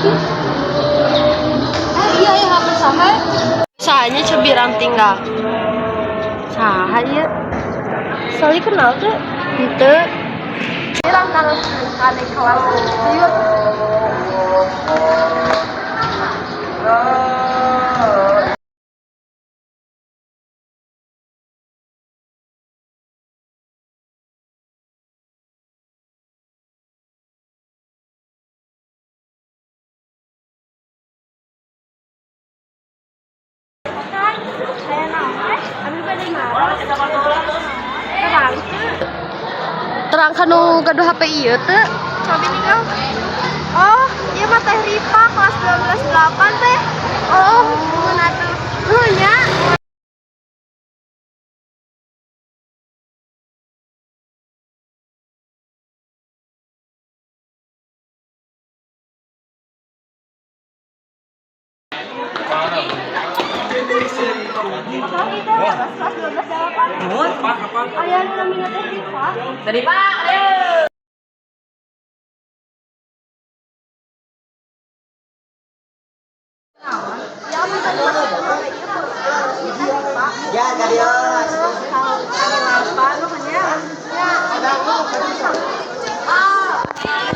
Abi. Eh, iya ya, HP saha? Sahanya cebirang tinggal. Saha ieu? Sali kenal tuh? Henteu. Birang kalau kane kelas. Ieu. Aya naon eh? Abi bade naros. Terang teu? Terang kanu gaduh HP ieu teu? Cobi ninggal. Oh, ieu mah Teh Ripa kelas 12 8 teh. Oh, nuhun atuh. Nuhun nya. Kelas 12 8. Aya nu namina Teh Ripa. Dari Pak, ayo. Ya, abi tadi masih HP ieu Teh Ripa. Ya, kadios. Ada apa nuhun ya? Ya.